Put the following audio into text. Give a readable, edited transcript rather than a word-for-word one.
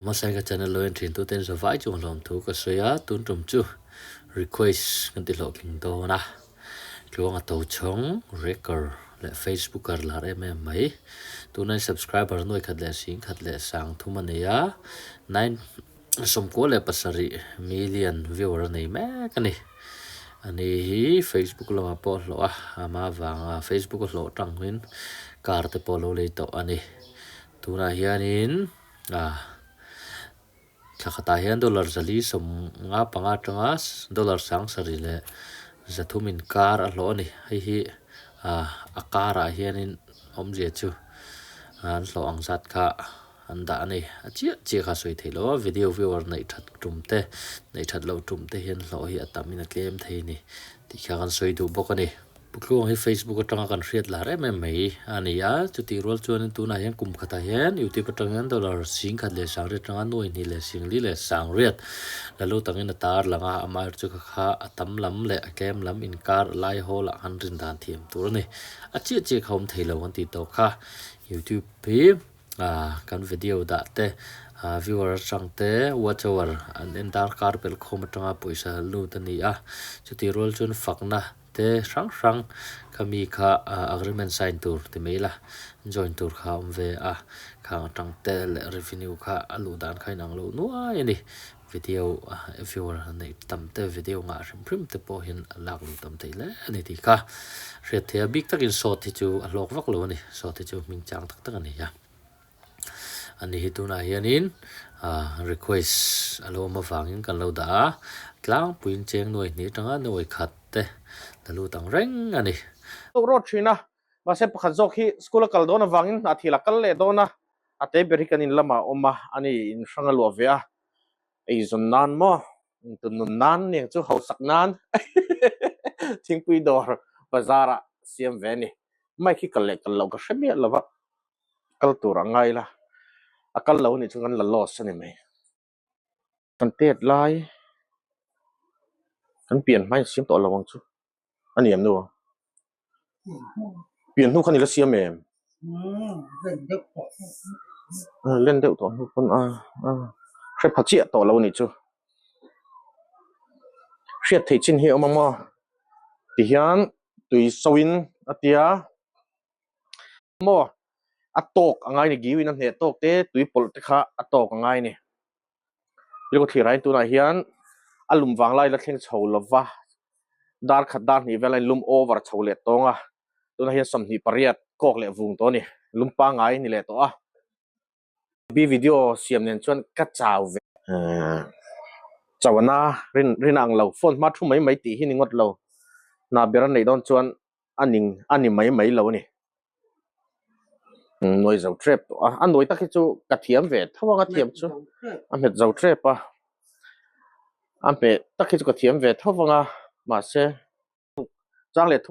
Hmasai ka channel lo en thin tuten zavai chung hlawm thu ka sawi a, tun tum chu request kan ti hlawhtling dawn a, Tluanga Tochhawng Wrecker leh Facebooker lar em em mai, tunah hian subscriber nuai khat leh sing khat leh sang thum a nei a, nine 97 million viewer a nei mek a ni. Ani hi Facebook lamah pawh a hlawh a, ama vanga Facebook a hlawh tangin car te pawh a lo lei tawh a ni. Tunah hianin ah thla khatah hian dollar 475 atanga dollar 7300 inkar a hlawh a ni. Hei hi ah a karah hianin awmzia chu an hlawh ang zat kha an dah a ni. A chiah chiah kha sawi theih loh a, video viewer neih that tum te neih that loh tum te hian hlawh hi a tamin a tlem thei a ni tih kha kan sawi duh bawk a ni. Pu Tluang hi Facebook atanga kan hriat lar em em mai a ni a, chutih rual chuanin tunah hian kum khatah hian YouTube atang hian dollar 10,100 atanga 2,2,100 la lut angin a tar lang a, amaherawhchu chu kha kha a tam lam leh a tlem lam inkar lai hawl ah khan rin dan thiam tur a ni. A chiah chiah kha awm thei lo an tih tawh kha YouTube hi kan video dah te viewer atang te watch hour an en darkar belhkhawm atanga pawisa lut a ni a, chutih rual chuan fakna Te hrang hrang kha mi kha agreement sign tur ti mai la, join tur kha a awm ve a, khang atang te leh revenue kha a luh dan kha inang loh nuai a ni. Video viewer neih tam te video ngah hrim hrim te pawh hian a lak luh tam thei hle a ni tih kha hriat theih a, bik takin short hi chu a hlawk vak lo a ni, short hi chu hming chang tak tak a ni a. A ni hi tunah hianin request a lo awm avangin kan lo dah a, tlangpuiin cheng nuai hnih atanga nuai khat te la lut ang reng a ni. Tuk rawt thin a, mahse pakhat zawk hi school a kal dawn avangin hna thil a kal leh dawn a, a te ber hi kan in lamah a awm a, a ni in hrang a luah ve a, eizawn nan maw, intun nun nan aniang chu hausak nan thingpui dawr bazar ah siam ve a ni, mic hi kal leh kal loh ka hre miah lo va. kal tur a ngai la a kal lo anih chuan kan la loss a ni mai kan tet lai kan pian hma in siam tawh lo ang chu a ni em nu pian hnu khan i la siam em len deuh tawh hnu pawn a hre pha chiah tawh lo anih chu hriat theih chin hi a awm ang maw tihian tui so in a tia. Maw a tawk a ngai ni giu in a hneh tawk te tui pawlh te kha a tawk a ngai ni rilru thlir ah hian tunah hian a lum vang lai la thleng chho lova dar khat dar hnih vel a in lum over chho leh tawng a tunah hian 28 kawk leh vung tawh a ni lum pangngai a ni leh tawh a. B video siam nen chuan ka chau ve. Chauhna rin rin ang lo phone hma thu mai mai tih hi ni ngawt lo hna ber a neih dawn chuan a ning a ni mai mai lo a ni. Nuai zo trep tawh a, a nuai tak hi chu ka thiam ve tho ang a thiam chu a hmet zo trep a, a hmeh tak hi chu ka thiam ve tho ang a mahse chang leh.